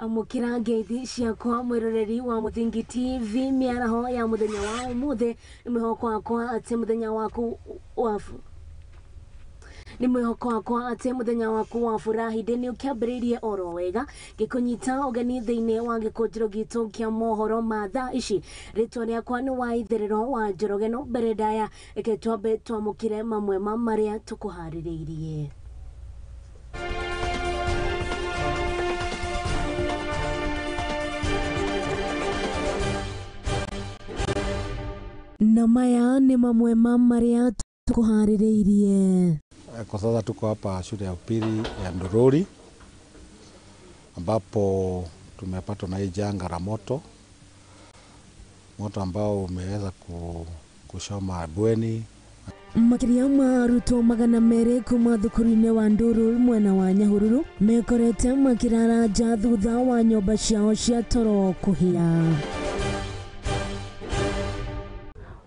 Amũkĩra ngeithi ciakwa mwĩroreri wa Mũthingi TV mĩaraho ya mũthenya wa ũmũthĩ. Nĩ mwĩhoko wakwa atĩ mũthenya waku wa nĩ mwĩhoko wakwa atĩ mũthenya waku wa furahi nĩ ũkĩambĩrĩirie oro wega. Ngĩkũnyita ũgeni thĩinĩ wa gĩkũnjĩro gitũ kĩa mohoro ma thaa ici. Rĩtwa rĩakwa nĩ wa Itherero wa Njoroge, no mbere ndaya reke twambe twamũkĩre mamwe ma marĩa tũkũharĩrĩirie. Na maya nĩ mamwe ma marĩa tũkũharĩrĩirie. Kwa sasa tuko hapa shule ya upili ya Ndururi ambapo tumepatwa na hii janga la moto, moto ambao umeweza kuchoma bweni. Makĩria ma arutwo 200 kuma thukuru-inĩ wa Ndururi mwena wa Nyahururu mekorete makĩrara nja thutha wa nyũmba ciao cia toro kũhĩa.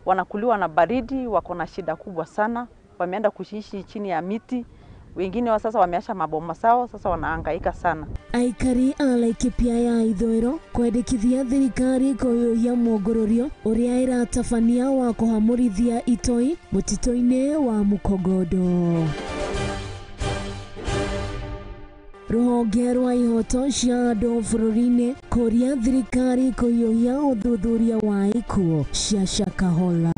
Wanakuliwa na baridi, wako na shida kubwa sana, wameenda kuishi chini ya miti, wengine wa sasa wameasha maboma sawa, sasa wanahangaika sana. Aikari a Laikipia ya ithũĩro kwendekithia thirikari kũhiũhia muongũrũrio ũrĩa ĩratabania wa kũhamũrithia itoi mũtitũ-inĩ wa Mukogodo. Rũhonge rwa ihoto cia andũ bũrũri-inĩ kũria thirikari kũhiũhia ũthuthuria wa ikuũ cia Shakahola.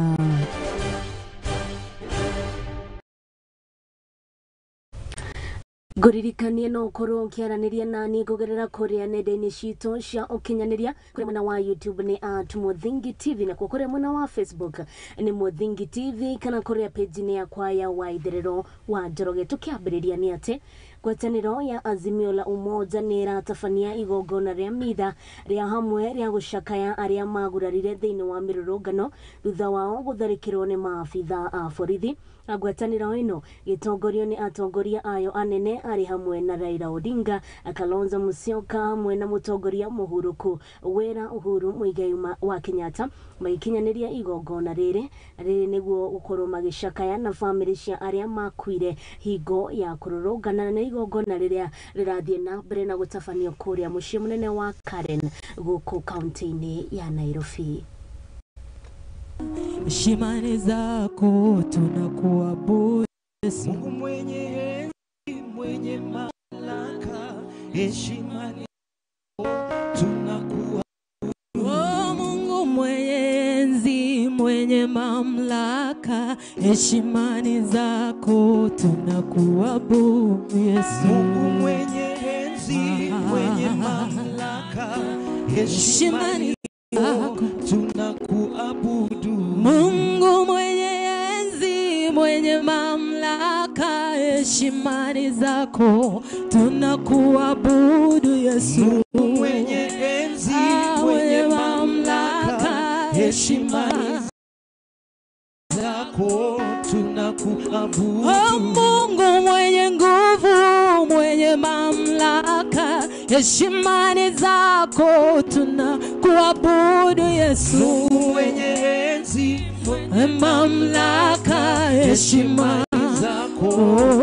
Ngũririkanie no ũkorwo ũkĩaranĩria nani kũgerera kũrĩa nenda-inĩ citũ cia ũkinyanĩria. Kũrĩa mwena wa YouTube nĩ at Mũthingi TV, nakuo kũrĩa mwena wa Facebook nĩ Mũthingi TV, kana kũrĩa page-inĩ yakwa ya Waitherero wa Njoroge. Tũkĩambĩrĩria nĩ atĩ ngwatanĩro ya Azimio la Umoja nĩ ĩratabania igongona rĩa mitha rĩa hamwe rĩa gũcakaya arĩa magurarire thĩinĩ wa mĩrũrũngano thutha wao gũtharĩkĩrwo nĩ maabitha a borithi. Ngwatanĩro ĩno gĩtongorio nĩ atongoria ayo anene arĩ hamwe na Raila Odinga, Kalonzo Musyoka hamwe na mũtongoria mũhurũku wĩra Uhuru Muigai wa Kenyatta magĩkinyanĩria igongona rĩrĩ nĩguo gũkorwo magĩcakaya na bamĩrĩ cia arĩa makuire hingo ya kũrũrũngana. Na igongona rĩrĩa rĩrathiĩ na mbere na gũtabanio kũrĩa mũciĩ mũnene wa Karen gũkũ kaunti-inĩ ya Nairobi. Heshima zako tunakuabudu Mungu mwenye enzi, mwenye mamlaka, heshima tunakuabudu. Oh, Mungu mwenye enzi, mwenye mamlaka, heshima zako tunakuabudu Yesu. Mungu mwenye enzi, mwenye mamlaka, heshima zako tunakuabudu. Mungu mwenye enzi, mwenye mamlaka, heshima zako tunakuabudu Yesu. Mungu mwenye enzi, mwenye mamlaka, heshima zako tunakuabudu. Oh, Mungu mwenye nguvu, mwenye mamlaka, heshima zako tunakuabudu Yesu. Mungu mwenye enzi, mwenye mamlaka, heshima zako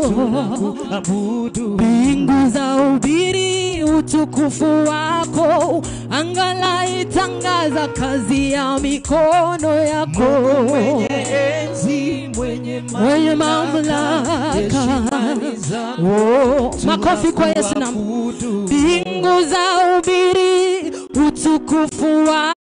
tunakuabudu. Mbingu za ubiri utukufu wako, anga laitangaza kazi ya mikono yako. Mungu mwenye enzi, mwenye mamlaka, heshima zako. Oh, makofi kwa Yesu. Na mbingu za ubiri utukufu wako.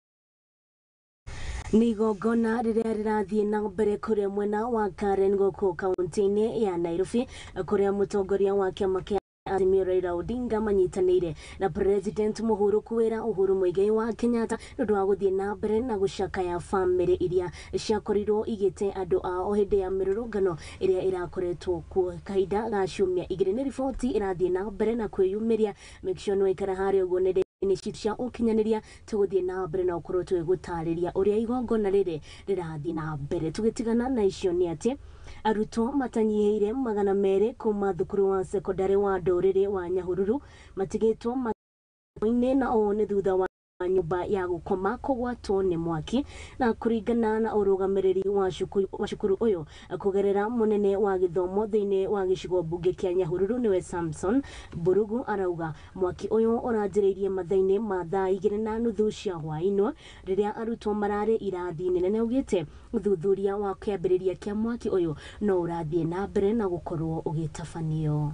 Nĩ igongona rĩrĩa rĩrathiĩ na mbere kũrĩa mwena wa Karen gũkũ kaunti-inĩ ya Nairobi, kũrĩa mũtongoria wa kĩama kĩa Azimio Raila Odinga manyitanĩire na President mũhurũku wĩra Uhuru Muigai wa Kenyatta nĩ ũndũ wa gũthiĩ na mbere na gũcakaya bamĩrĩ iria ciakorirwo igĩte andũ ao hĩndĩ ya mĩrũrũngano ĩrĩa ĩrakoretwo kuo kahinda ga ciumia igĩrĩ. Nĩ riboti ĩrathiĩ na mbere na kwĩyumĩria. Make sure nĩ waikara harĩa ũguo nenda-inĩ citũ cia ũkinyanĩria, tũgũthiĩ na mbere na ũkorwo tũgĩgũtarĩria ũrĩa igongona rĩrĩ rĩrathiĩ na mbere. Tũgĩtigana na icio nĩ atĩ arutwo matanyihĩire 200 kuma thukuru wa sekondari wa Ndũrĩrĩ wa Nyahururu matigĩtwo mainĩ, na ũũ nĩ thutha wa Nyũmba ya gũkoma kũgwatwo nĩ mwaki. Na kũringana na ũrũgamĩrĩri wa cukuru ũyũ kũgerera mũnene wa gĩthomo thĩinĩ wa gĩcigo mbunge kĩa Nyahururu, nĩwe Samson Mburugu, arauga mwaki ũyũ ũranjĩrĩirie mathaa-inĩ ma 2:30 cia hwaĩ-inĩ rĩrĩa arutwo mararĩ irathi-inĩ, na nĩaugĩte ũthuthuria wa kĩambĩrĩria kĩa mwaki ũyũ no ũrathiĩ na mbere na gũkorwo ũgĩtabanio.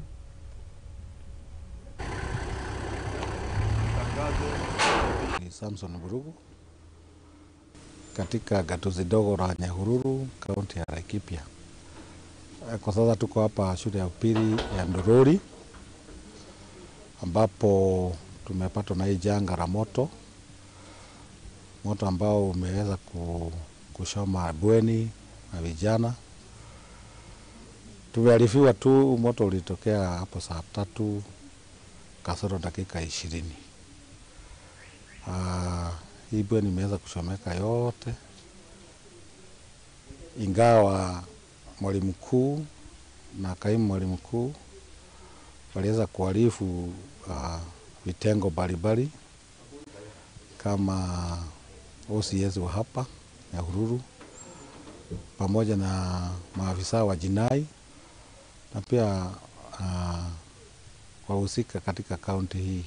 Ni Samson Mburugu katika gatuzi dogo la Nyahururu, kaunti ya Laikipia. Kwa sasa tuko hapa shule ya upili ya Ndorori ambapo tumepatwa na hii janga la moto, moto ambao umeweza kuchoma bweni na vijana. Tumearifiwa tu moto ulitokea hapo 2:40. Hii bweni imeweza kuchomeka yote, ingawa mwalimu mkuu na kaimu mwalimu mkuu waliweza kuarifu vitengo mbalimbali kama OCS wa hapa Nyahururu pamoja na maafisa wa jinai na pia wahusika katika kaunti hii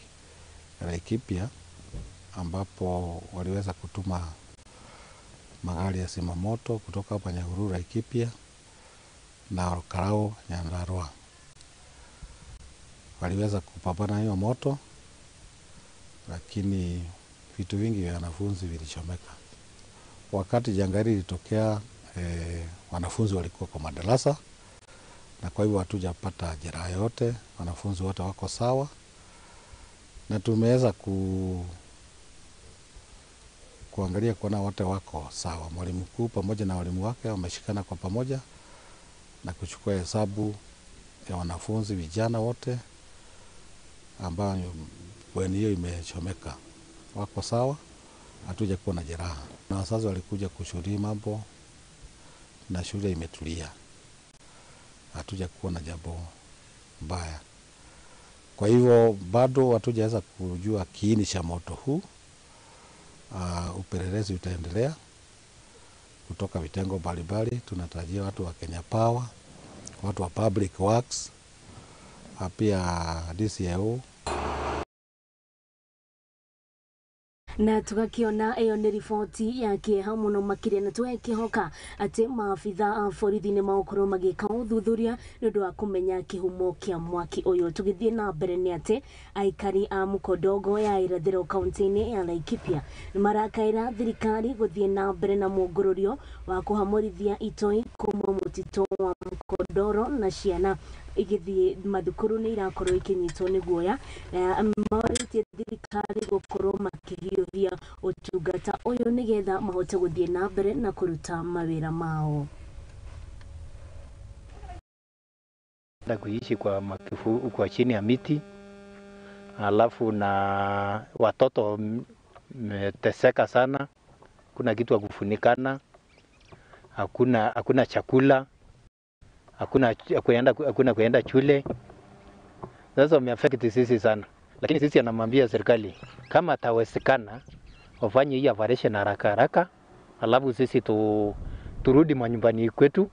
ya Laikipia, ambapo waliweza kutuma magari ya zimamoto kutoka hapa Nyahururu Laikipia na Olkalou Nyandarua. Waliweza kupambana hiyo moto, lakini vitu vingi vya wanafunzi vilichomeka. Wakati janga hili lilitokea, wanafunzi walikuwa kwa madarasa, na kwa hivyo hatujapata jeraha yote, wanafunzi wote wako sawa, na tumeweza kuangalia kuona wote wako sawa. Mwalimu mkuu pamoja na walimu wake wameshikana kwa pamoja na kuchukua hesabu ya wanafunzi vijana wote ambao bweni hiyo imechomeka, wako sawa, hatujakuwa na jeraha. Na wazazi walikuja kushuhudia mambo na shule imetulia, hatujakuwa na jambo mbaya. Kwa hivyo bado hatujaweza kujua kiini cha moto huu. Upelelezi utaendelea kutoka vitengo mbalimbali. Tunatarajia watu wa Kenya Power, watu wa Public Works, pia DCIO. Na tugakiona ĩyo nĩ riboti ya kĩeha mũno makĩria, na tũgakĩhoka atĩ maabitha a borithi nĩ magũkorwo magĩka ũthuthuria nĩ ũndũ wa kũmenya kĩhumo kĩa mwaki ũyũ. Tũgĩthiĩ na mbere nĩ atĩ aikari a Mũkondogo ya irathĩro kaunti-inĩ ya Laikipia nĩ marakaĩra thirikari gũthiĩ na mbere na mũngũrũrio wa kũhamũrithia itoi kuma mũtitũ wa Mũkondoro, na ciana igĩthiĩ mathukuru nĩ irakorwo ikinyitwo nĩ guoya. Morĩtie thirikari gũkorwo makĩhiũhia ũtungata ũyũ nĩgetha mahote gũthiĩ na mbere na kũruta mawĩra mao. Kuishi kwa makifu, kwa chini ya miti, alafu na watoto meteseka sana, kuna kitu ya kufunikana, hakuna chakula, hakuna kuenda shule. Sasa wameaffect sisi sana, lakini sisi anamwambia serikali kama atawezekana wafanye hii operation haraka haraka, alafu sisi turudi manyumbani kwetu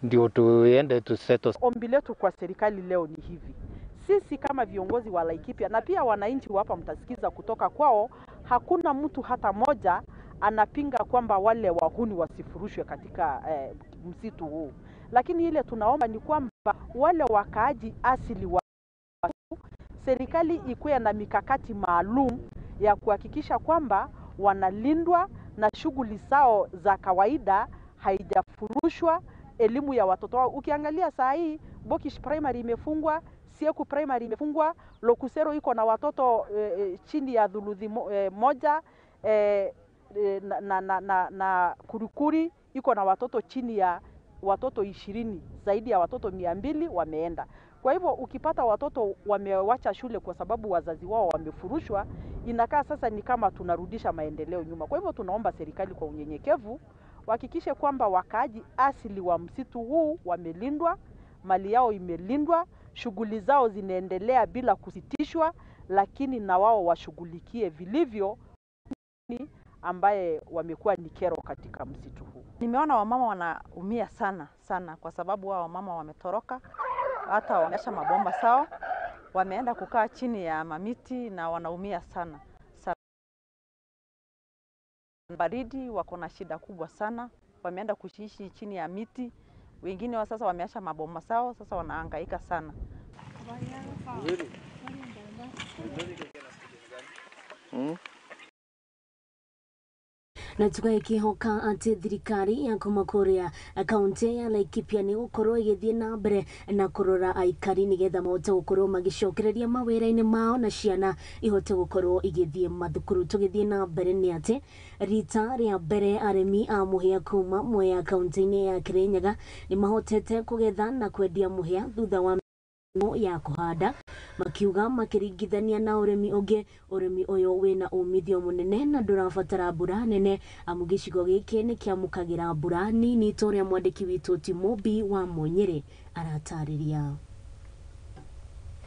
ndio tuende tusettle. Ombi letu kwa serikali leo ni hivi: sisi kama viongozi wa Laikipia na pia wananchi hapa, mtasikiza kutoka kwao, hakuna mtu hata moja anapinga kwamba wale wahuni wasifurushwe katika msitu huu, lakini ile tunaomba ni kwamba wale wakaaji asili wa serikali ikuwe na mikakati maalum ya kuhakikisha kwamba wanalindwa na shughuli zao za kawaida haijafurushwa, elimu ya watoto wao. Ukiangalia saa hii Bokish Primary imefungwa, Sieku Primary imefungwa, Lokusero iko na watoto chini ya thuluthi moja, na Kurikuri iko na watoto chini ya watoto 20, zaidi ya watoto 200 wameenda. Kwa hivyo ukipata watoto wamewacha shule kwa sababu wazazi wao wamefurushwa, inakaa sasa ni kama tunarudisha maendeleo nyuma. Kwa hivyo tunaomba serikali kwa unyenyekevu wahakikishe kwamba wakaaji asili wa msitu huu wamelindwa, mali yao imelindwa, shughuli zao zinaendelea bila kusitishwa, lakini na wao washughulikie vilivyo ambaye wamekuwa ni kero katika msitu huu. Nimeona wamama wanaumia sana sana, kwa sababu wao wamama wametoroka, hata wameacha mabomba sawa, wameenda kukaa chini ya mamiti na wanaumia sana sana. Baridi, wako na shida kubwa sana, wameenda kuishi chini ya miti, wengine wa sasa wameacha maboma sawa, sasa wanahangaika sana. Na tugakihoka ati thirikari ya kuma kuria kaunti ya Laikipia ni gukorwo igithie na mbere na kurora aikari nigetha mahote gukorwo magicokereria mawira-ini mao na ciana ihote gukorwo igithie mathukuru. Tugithie na mbere ni ati rita ria mbere arimi a muhia kuma Mwea kaunti-ini ya Kirinyaga ni mahotete kugetha na kwendia muhia thutha wa ya kuhanda, makiuga makiringithania na urimi ungi urimi uyu wina umithio munene na ndurabatara mbura nene amu gicigo giki ni kiamukagira mbura nini ta uria mwandiki witu Timobi wa Munyiri aratariria.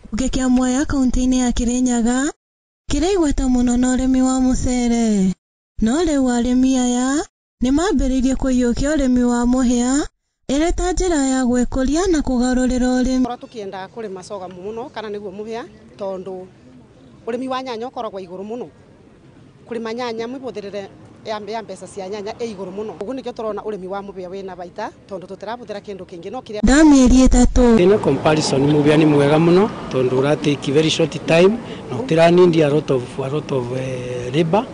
Mbunge kia Mwea kaunti-inĩ ya Kirinyaga kĩrĩ igweta mũno na ũrĩmi wa mũcere, no rĩu arĩmi aya nĩ mambĩrĩirie kũiyũkia ũrĩmi wa mũhĩa ĩrĩ ta njĩra ya gwĩkũria na kũgarũrĩra ũrĩmi. Korwo tukienda kũrĩma sorghum mũno kana nĩguo mũhĩa, tondũ ũrĩmi wa nyanya ũkoragwo igũrũ mũno. Kũrĩma nyanya mĩhũthĩrĩre ya mbeca cia nyanya ĩ igũrũ mũno. Ũguo nĩkĩo tũrona ũrĩmi wa mũhĩa wĩna baita, tondũ tũtirahũthĩra kĩndũ kĩngĩ no kĩrĩa. Nda mĩeri 3. Ĩno comparison mũhĩa nĩ mwega mũno tondũ ũra take very short time na ũtiranindi a lot of labor,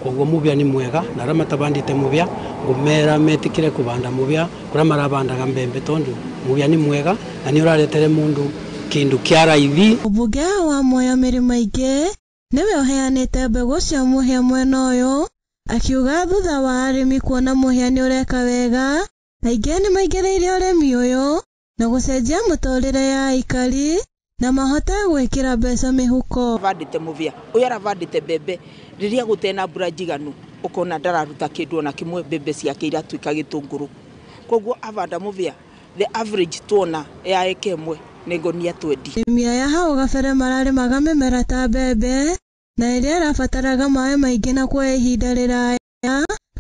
koguo mũhĩa nĩ mwega na arĩa matabandĩte mũhĩa ngũmera metikire kubanda mũhĩa kuria marabandaga mbembe tondu mũhĩa nĩ mwega na nĩ ũraretere mundu kindu kia raithi. Mũmbunge wa Mwea Mary Maingĩ nĩwe ũheanĩte mbegũ cia mũhĩa mwena ũyũ, akiuga thutha wa arĩmi kuona mũhĩa nĩ ũreka wega, aingĩ nĩ maingĩrĩire ũrĩmi ũyũ na gũcenjia mũtũrĩre ya aikari na mahote gwĩkĩra mbeca mĩhuko. Avandĩte mũhĩa ũyũ aravandĩte mbembe rĩrĩa gũtena mbura njiganu ukona ndararuta kindu ona kimwe, mbembe ciake iratuika gitunguru, koguo avanda mũhĩa the average tuona ya eka ĩmwe nĩ ngonia 20. Arĩmi aya hau gabere mararĩmaga mĩmera ta mbembe na ĩrĩa ĩrabataraga maĩ maingĩ na kuoya ihinda rĩraya,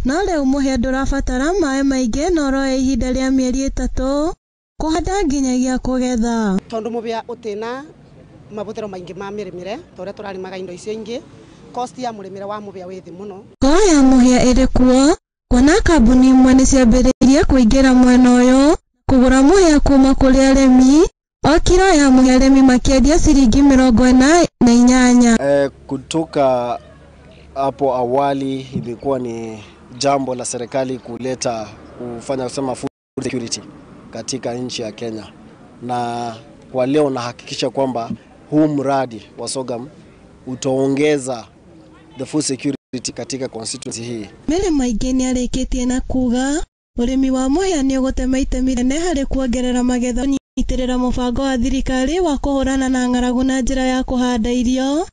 no rĩu mũhĩa ndũrabatara maĩ maingĩ na ũroya ihinda rĩa mĩeri 3 kũhanda nginyagia kũgetha. Tondũ mũhĩa ũtĩna mahũthĩro maingĩ ma mĩrĩmĩre ta ũrĩa tũrarĩmaga indo icio ingĩ, cost ya mũrĩmĩre wa mũhĩa wĩ thĩ mũno. Ngoro ya mũhĩa ĩrĩ kuo kuona kambuni imwe nĩ ciambĩrĩirie kũingĩra mwena ũyũ kũgũra mũhĩa kuma kũrĩ arĩmi, o kiro ya mũhĩa arĩmi makĩendia ciringi 48. Kutoka hapo awali ilikuwa ni jambo la serikali kuleta kufanya kusema food security katika nchi ya Kenya, na kwa leo nahakikisha kwamba huu mradi wa sorghum utaongeza the food security katika constituency hii. Mary Maingĩ nĩarĩkĩtie na kuga ũrĩmi wa mũhĩa nĩ ũgũtema itemi rĩnene harĩ kuongerera magetha, kũnyitĩrĩra mũbango wa thirikari wa kũhũrana na ng'aragu na njĩra ya kũhanda irio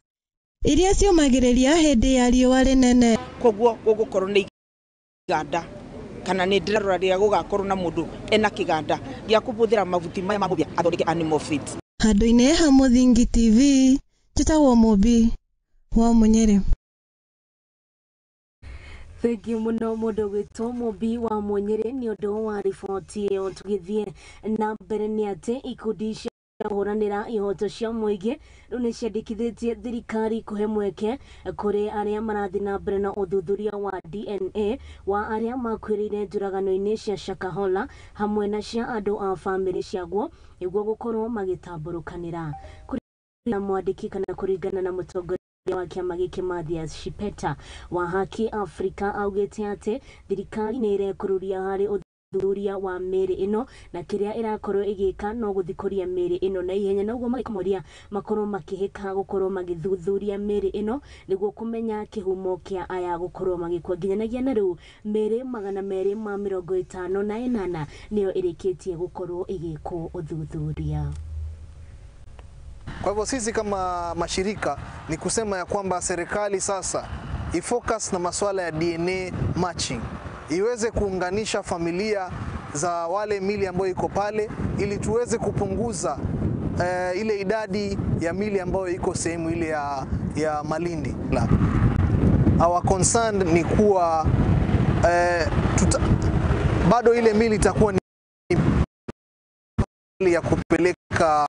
iria ciũmagĩrĩria hĩndĩ ya riũa rĩnene. Koguo gũgũkorwo nĩ iganda kana nĩ ndĩrarora rĩrĩa gũgakorwo na mũndũ ena kĩganda gĩa kũhũthĩra mahuti maya ma mũhĩa athondeke animal feed. Handũ-inĩ ha Mũthingi TV, njĩtagwo Mũmbi wa Mũnyĩrĩ. Thengiũ mũno mũndũ gwĩtwo Mũmbi wa Mũnyĩrĩ nĩ ũndũ wa riboti ĩyo. Tũgĩthiĩ na mbere nĩ atĩ ikundi cia kũhũranĩra ihoto cia mũingĩ rĩu nĩ ciandĩkithĩtie thirikari kũhe mweke kũrĩ arĩa marathiĩ na mbere na ũthuthuria wa DNA wa arĩa makuĩrĩire njũragano-inĩ cia Shakahola hamwe na cia andũ a bamĩrĩ ciaguo nĩguo gũkorwo magĩtambũrũkanĩra. Na mwandĩki kana kũringana na mũtongoria wa kĩama gĩkĩ Mathias Shipeta wa Haki Afrika augĩte atĩ thirikari nĩ ĩrekũrũria harĩ ũthuthuria wa mĩĩrĩ ĩno na kĩrĩa ĩrakorwo ĩgĩka no gũthikũria mĩĩrĩ ĩno na ihenya, na ũguo magĩkũmoria makorwo makĩhĩka gũkorwo magĩthuthuria mĩĩrĩ ĩno nĩguo kũmenya kĩhumo kĩa aya gũkorwo magĩkua. Nginyanagia na rĩu mĩĩrĩ 258 nĩyo ĩrĩkĩtie gũkorwo ĩgĩkwo ũthuthuria. Kwa hivyo sisi kama mashirika ni kusema ya kwamba serikali sasa ifocus na masuala ya DNA matching, iweze kuunganisha familia za wale mili ambayo iko pale ili tuweze kupunguza ile idadi ya mili ambayo iko sehemu ile ya Malindi. Our concern ni kuwa bado ile mili itakuwa ni ya kupeleka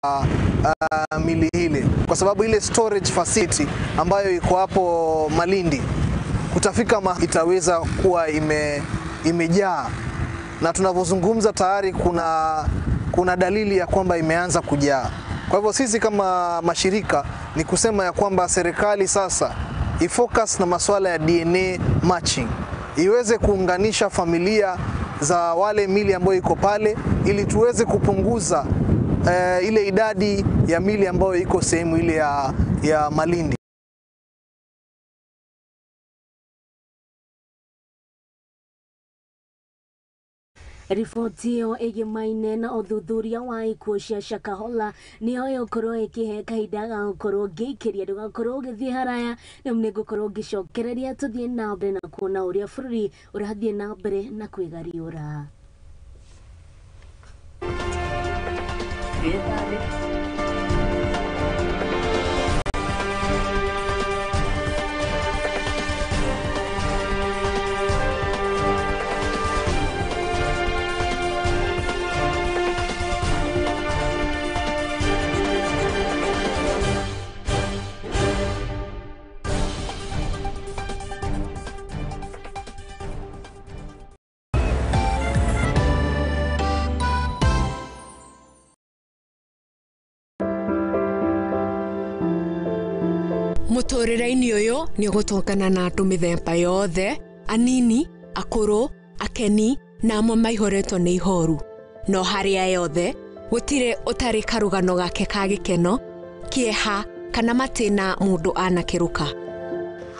mili ile, kwa sababu ile storage facility ambayo iko hapo Malindi kutafika itaweza kuwa imejaa, na tunavyozungumza tayari kuna dalili ya kwamba imeanza kujaa. Kwa hivyo sisi kama mashirika ni kusema ya kwamba serikali sasa ifocus na masuala ya DNA matching, iweze kuunganisha familia za wale mili ambayo iko pale ili tuweze kupunguza ile idadi ya mili ambayo iko sehemu ile ya Malindi. Riboti ĩyo ĩgĩmaine na ũthuthuria wa ikuũ cia Shakahola nĩyo ĩgũkorwo ĩkĩhe kahinda ga gũkorwo ngĩikĩria ndũgakorwo ũgĩthiĩ haraya rĩu nĩngũkorwo ngĩcokereria tũthiĩ na mbere na kuona ũrĩa bũrũri ũrathiĩ na mbere na kwĩgariũra. Mũtũrĩre-inĩ ũyũ nĩ ũgũtũngana na andũ mĩthemba yothe, anini, akũrũ, akeni na amwe maihũrĩtwo nĩ ihoru. No harĩa yothe, gũtirĩ ũtarĩ karũgano gake ka gĩkeno, kĩeha kana matĩna mũndũ anakĩrũka.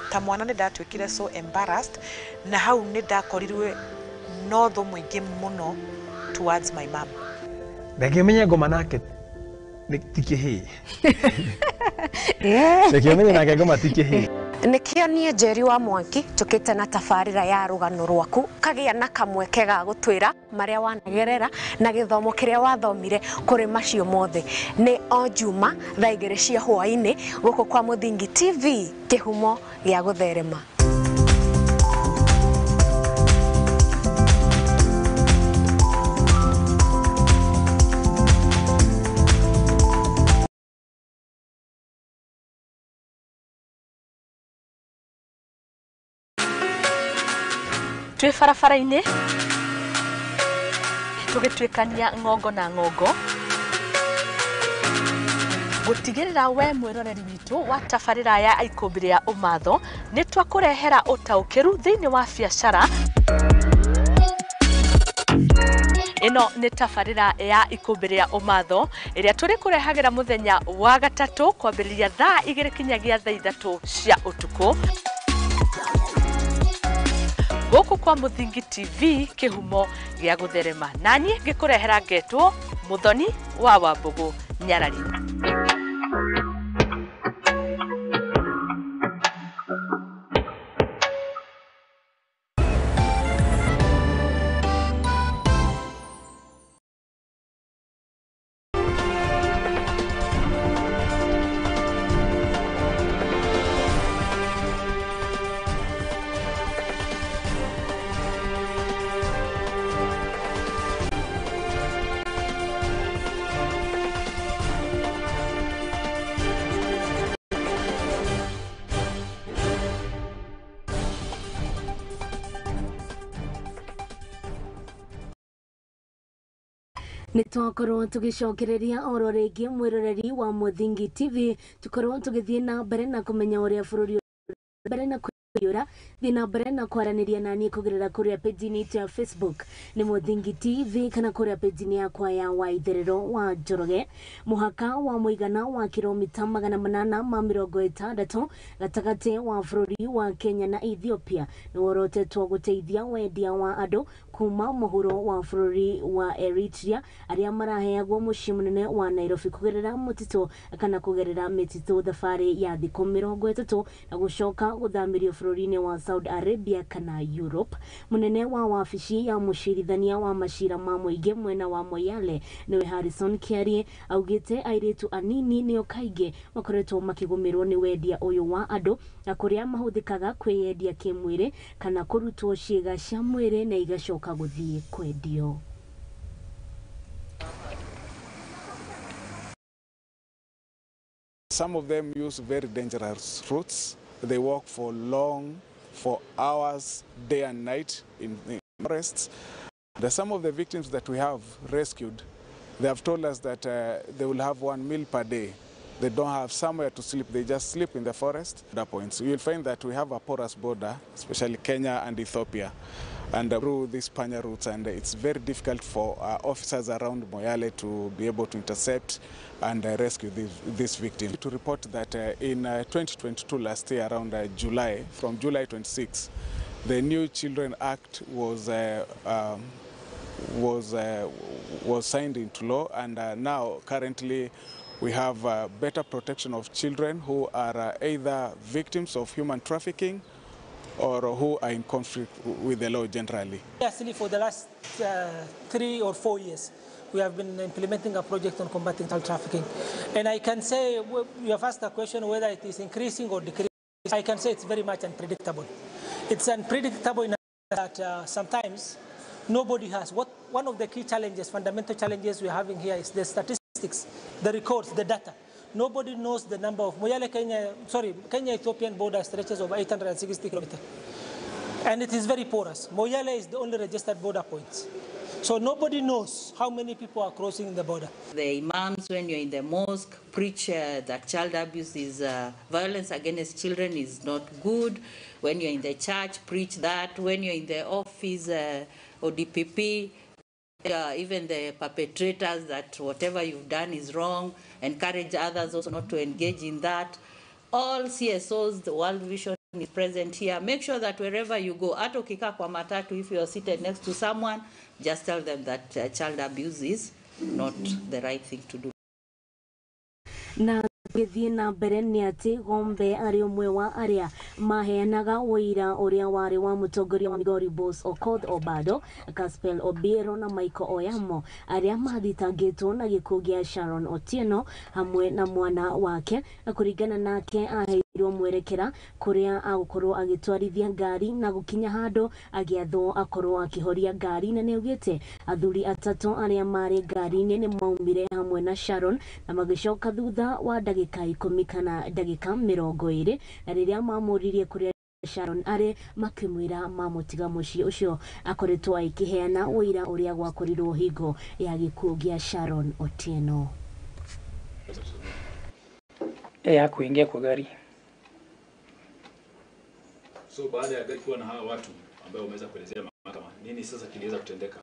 Ta mwana nĩ ndatuĩkire so embarrassed, na hau nĩ ndakorirwe no thũ mũingĩ mũno towards my mom. Reke menye ngoma nake ti kĩhĩĩ. Reke menye nake ngoma ti kĩhĩĩ. Nĩkĩo niĩ Njeri wa Mwangi njũkĩte na tabarĩra ya rũgano rwaku kagĩa na kamweke ga gũtwĩra marĩa wanagerera na gĩthomo kĩrĩa wathomire kũrĩ macio mothe. Nĩ o Juma thaa 2 cia hwaĩ-inĩ gũkũ kwa Mũthingi TV, kĩhumo gĩa gũtherema. Twĩ barabara-inĩ tũgĩtuĩkania ng'ongo na ng'ongo gũtigĩrĩra we mwĩroreri witũ wa tabarĩra ya Ikũmbĩ rĩa Ũmatho nĩ twakũrehera ũtaũkĩru thĩinĩ wa biacara. Ĩno nĩ tabarĩra ya Ikũmbĩ rĩa Ũmatho ĩrĩa tũrĩkũrehagĩra mũthenya wa gatatũ kwambĩrĩria thaa 2 kinyagia thaa 3 cia ũtukũ gũkũ kwa Mũthingi TV, kĩhumo gĩa gũtherema. Naniĩ ngĩkũrehera ngetwo Mũthoni wa Wambũgũ Nyarari. Nĩ twakorwo tũgĩcokereria oro rĩngĩ mwĩroreri wa Mũthingi TV, tũkorwo tũgĩthiĩ na mbere na kũmenya ũrĩa bũrũri mbere na kũiyũra. Thiĩ na mbere na kwaranĩria naniĩ kũgerera kũrĩa page-inĩ itũ ya Facebook nĩ Mũthingi TV kana kũrĩa page-inĩ yakwa ya Waitherero wa Njoroge. Mũhaka wa mũigana wa kilomita 860 gatagatĩ wa bũrũri wa Kenya na Ethiopia nĩ worotetwo gũteithia wendia wa andũ kuma muhuro wa bũrũri wa Eritrea arĩa maraheagwo mũciĩ mũnene wa Nairobi kũgerera mũtitũ kana kũgerera mĩtitũ thabarĩ ya thikũ 30 na gũcoka gũthamĩrio bũrũri-inĩ wa Saudi Arabia kana Europe. Mũnene wa wabici ya mũcirithania wa macira ma mũingĩ mwena wa Moyale nĩwe Harrison Kiarie augĩte airĩtu anini nĩo kaingĩ makoretwo makĩgũmĩrwo nĩ wendia ũyũ wa andũ na kũrĩa mahũthĩkaga kwĩyendia kĩmwĩrĩ kana kũrutwo ciĩga cia mwĩrĩ na igacoka gũthiĩ kwendio. Some of them use very dangerous routes. They walk for long, for hours, day and night in the forests. Some of the victims that we have rescued, they have told us that they will have one meal per day. They don't have somewhere to sleep. They just sleep in the forest. Points. You will find that we have a porous border, especially Kenya and Ethiopia, and through these panya routes, and it's very difficult for officers around Moyale to be able to intercept and rescue these victims. To report that in 2022, last year, around July, from July 26, the new Children Act was signed into law, and now currently we have better protection of children who are either victims of human trafficking or who are in conflict with the law generally. Actually, for the last 3 or 4 years, we have been implementing a project on combating child trafficking. And I can say, you have asked the question whether it is increasing or decreasing. I can say it's very much unpredictable. It's unpredictable in that sometimes nobody has. One of the key challenges, fundamental challenges we're having here is the statistics, the records, the data. Nobody knows the number of Moyale, Kenya, sorry, Kenya-Ethiopian border stretches over 860 kilometers. And it is very porous. Moyale is the only registered border point. So nobody knows how many people are crossing the border. The imams, when you're in the mosque, preach that child abuse is, violence against children is not good. When you're in the church, preach that. When you're in the office, ODPP, even the perpetrators, that whatever you've done is wrong. Encourage others also not to engage in that. All CSOs, the World Vision is present here. Make sure that wherever you go, hata ukikaa kwa matatu, if you are seated next to someone, just tell them that child abuse is not the right thing to do. Na gĩthiĩ na mbere nĩ atĩ Gombe arĩ ũmwe wa arĩa maheanaga ũira ũrĩa warĩ wa mũtongoria wa Migori Boss Okoth Obado, Caspel Obiero na Michael Oyamo arĩa mathitangĩtwo na gĩkuũ gĩa Sharon Otieno hamwe na mwana wake. Na kũringana nake aheirwo mwerekera kũrĩa agũkorwo agĩtwarithia ngari na gũkinya handũ agĩathwo akorwo akĩhoria ngari, na nĩaugĩte athuri atatũ arĩa marĩ ngari-inĩ nĩ maumire hamwe na Sharon na magĩcoka thutha wa ndagĩka 10 kana ndagĩka 20, na rĩrĩa mamũririe kũrĩa Sharon arĩ makĩmwĩra mamũtiga mũciĩ ũcio akoretwo akĩheana ũira ũrĩa gwakorirwo hingo ya gĩkuũ gĩa Sharon Otieno. Yeye hakuingia kwa gari. So baada ya gari kuwa na hawa watu ambao wameweza kuelezea mahakama, nini sasa kiliweza kutendeka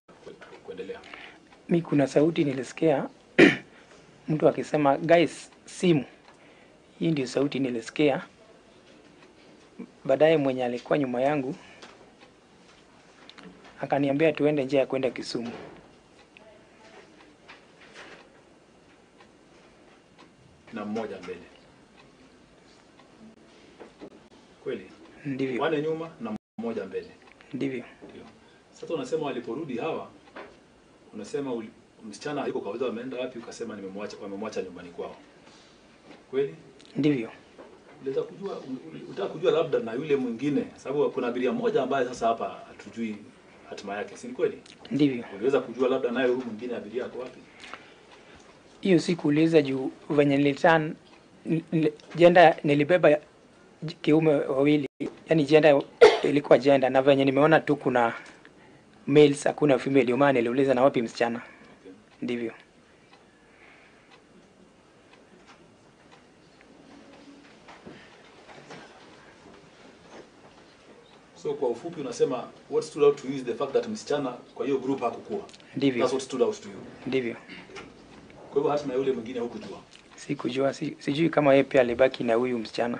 kuendelea? Mi kuna sauti nilisikia mtu akisema guys simu. Hii ndio sauti nilisikia. Baadaye mwenye alikuwa nyuma yangu akaniambia tuende njia ya kwenda Kisumu. Na mmoja mbele. Kweli? Ndivyo. Wane nyuma na mmoja mbele. Ndivyo. Ndio. Sasa unasema waliporudi hawa, unasema msichana hayuko kawaida, wameenda wapi? Ukasema nimemwacha, wamemwacha nyumbani kwao. Kweli? Ndivyo. Unaweza kujua, unataka kujua labda na yule mwingine, sababu kuna abiria mmoja ambaye sasa hapa hatujui hatima yake, si kweli? Ndivyo. Unaweza kujua labda naye huyu mwingine abiria ako wapi? Hiyo sikuuliza juu venye nilitan jenda nilibeba kiume wawili, yani jenda ilikuwa jenda, na venye nimeona tu kuna males hakuna female, ndio maana niliuliza na wapi msichana. Okay. Ndivyo. So kwa ufupi unasema what stood out to you is the fact that msichana kwa hiyo group hakukuwa. Ndivyo. That's what stood out to you. Ndivyo. Kwa hivyo hata na yule mwingine hukujua. Sikujua, sijui kama yeye pia alibaki na huyu msichana.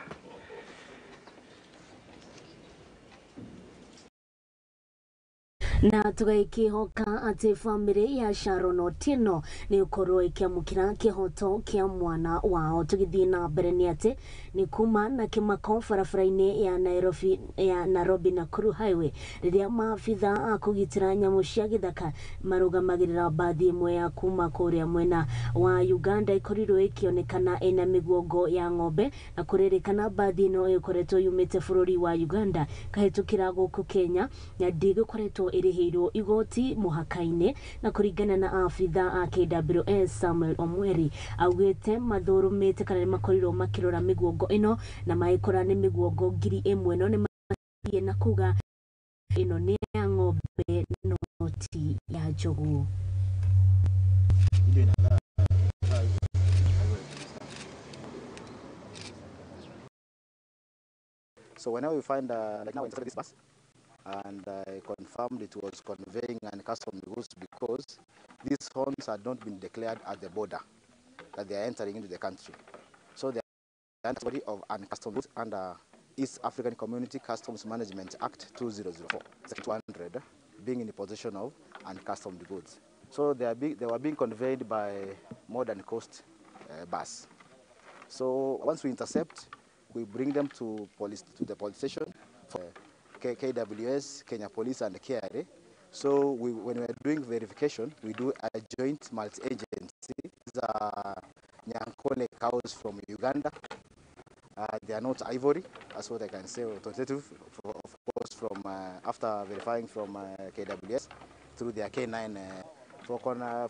Na tũgaikihoka atĩ bamĩrĩ ya Sharon Otieno nĩ ũkorwo ĩkĩamũkĩra kĩhoto kĩa mwana wao. Tũgĩthiĩ na mbere nĩ atĩ nĩ kuma na kĩmako barabara-inĩ ya Nairobi, ya Nairobi Nakuru Highway rĩrĩa maabitha a kũgitĩra nyamũ cia gĩthaka marũgamagĩrĩra mbathi ĩmwe ya kuma kũrĩa mwena wa Uganda ĩkorirwo ĩkĩonekana ĩna mĩguongo ya ng'ombe, na kũrĩrĩkana mbathi ĩno ĩkoretwo yumĩte bũrũri wa Uganda kahĩtũkĩra gũkũ Kenya na ndĩgĩkoretwo ĩrĩhĩirwo igoti mũhaka-inĩ. Na kũringana na abitha a KWS Samuel Omweri augĩte mathũrũmĩte kana nĩmakorirwo makĩrora mĩguongo ĩno na magĩkora nĩ mĩguongo 1000, no nĩmathiĩ na kuga ĩno nĩ ya ng'ombe no ti ya njogu. So whenever we find, like now I intercepted this bus, and I confirmed it was conveying uncustomed goods because these horns had not been declared at the border that they are entering into the country. So they are category of uncustomed goods under East African Community Customs Management Act 2004, Section 200, being in the possession of uncustomed goods. So they were being conveyed by Modern Coast bus. So once we intercept, we bring them to the police station for KWS, Kenya Police, and KRA. So when we are doing verification, we do a joint multi-agency. These are Nyankole cows from Uganda. They are not ivory, that's what I can say, authoritative, of course, from after verifying from KWS through their K9.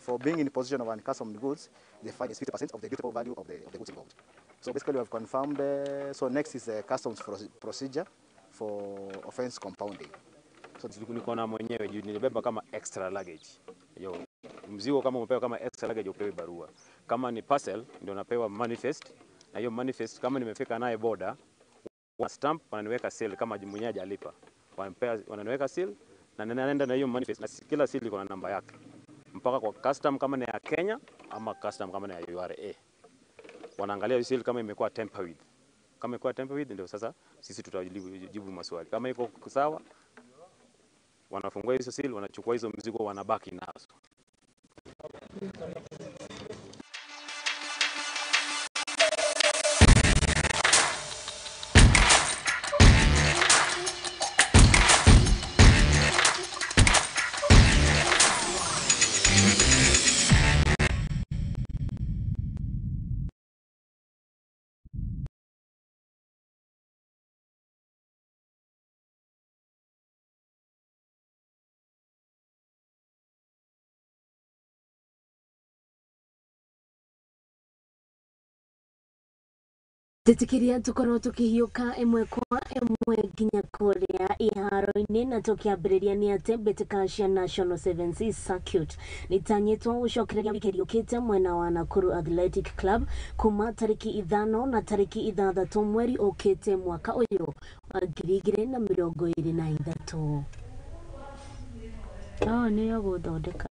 For being in possession of uncustomed goods, the fine is 50% of the dutiable value of the goods involved. So basically we have confirmed, so next is the customs procedure for offense compounding. So niko na mwenyewe juu nilibeba kama extra luggage. Yo, mzigo kama umepewa kama extra luggage upewe barua. Kama ni parcel ndio napewa manifest, na hiyo manifest kama nimefika naye border, wana stamp wananiweka seal kama mwenyewe hajalipa. Wananiweka seal na ninaenda na hiyo manifest, na kila seal iko na namba yake. Mpaka kwa custom kama ni ya Kenya ama custom kama ni ya URA. Wanaangalia hiyo seal kama imekuwa tamper with. Kama imekuwa tamper with ndio sasa sisi tutajibu maswali. Kama iko sawa wanafungua hizo seal, wanachukua hizo mzigo, wanabaki nazo. Tetikiria tukorwo tukihiũka ĩmwe kwa ĩmwe nginya kũrĩa iharo-inĩ, na tũkĩambĩrĩria nĩ atĩ mbĩtĩka cia National Sevens Circuit nĩitanyĩtwo gũcokereria wikendi yũkĩte mwena wa Nakuru Athletic Club kuma tarĩki 5 na tarĩki 6 mweri ũkĩte mwaka ũyũ wa 2023. No nĩyo gũthondeka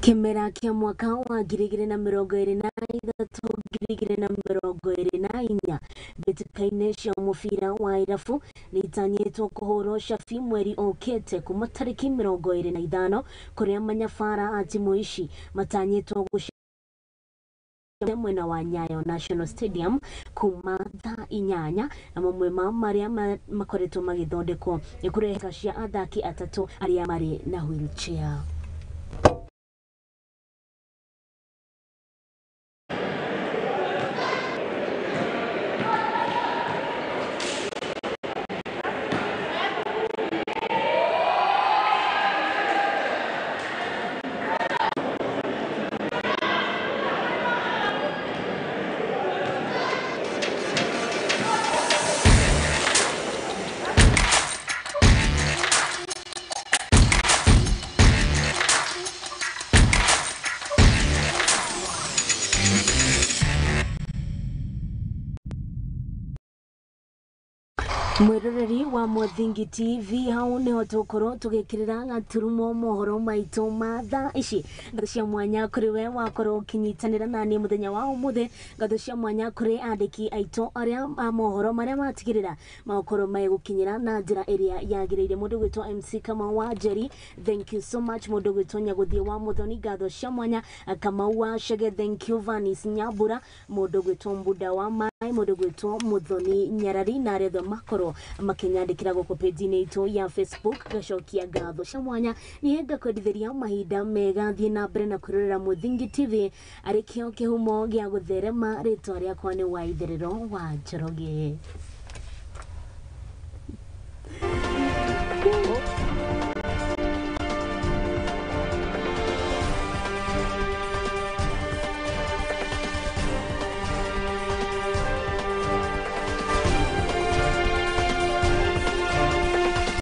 Kĩmera kĩa mwaka wa 2023 2024 mbĩtĩka-inĩ cia mũbira wa irabu nĩitanyĩtwo kũhũrwo cabi mweri ũkĩte kuma tarĩki 25 kũrĩa manyabara a timu ici matanyĩtwo gũcemania mwena wa Nyayo National Stadium kuma thaa 8, na mamwe ma marĩa makoretwo magĩthondekwo nĩ kũrehe cia athaki atatũ arĩa marĩ na wheelchair. Mwiroreri wa Muthingi TV, hau niho tukorwo tugikirira gaturumo mohoro maitu ma thaa ici. Ngatho cia mwanya kuri we wakorwo ukinyitanira nani muthenya wa umuthi. Ngatho cia mwanya kuri andiki aitu aria a mohoro maria matigirira magokorwo maigukinyira na njira iria yagiriire. Mundu gwitwo MC Kamau wa Njeri, thank you so much. Mundu gwitwo Nyaguthie wa Muthoni, ngatho cia mwanya. Kamau wa Chege, thank you. Vanis Nyambura, mundu gwitwo Mbuda wa Mai, mundu gwitwo Muthoni Nyarari na aria othe makorwo makinyandikira guku page-inĩ itũ ya Facebook. Ngacokia ngatho cia mwanya. Niĩ ngakwendithĩria mahinda mega. Thiĩ na mbere na kwĩrorera Muthingi TV arĩ kĩo kĩhumo gĩa gũtherema. Rĩtwa rĩakwa nĩ Waitherero wa Njoroge.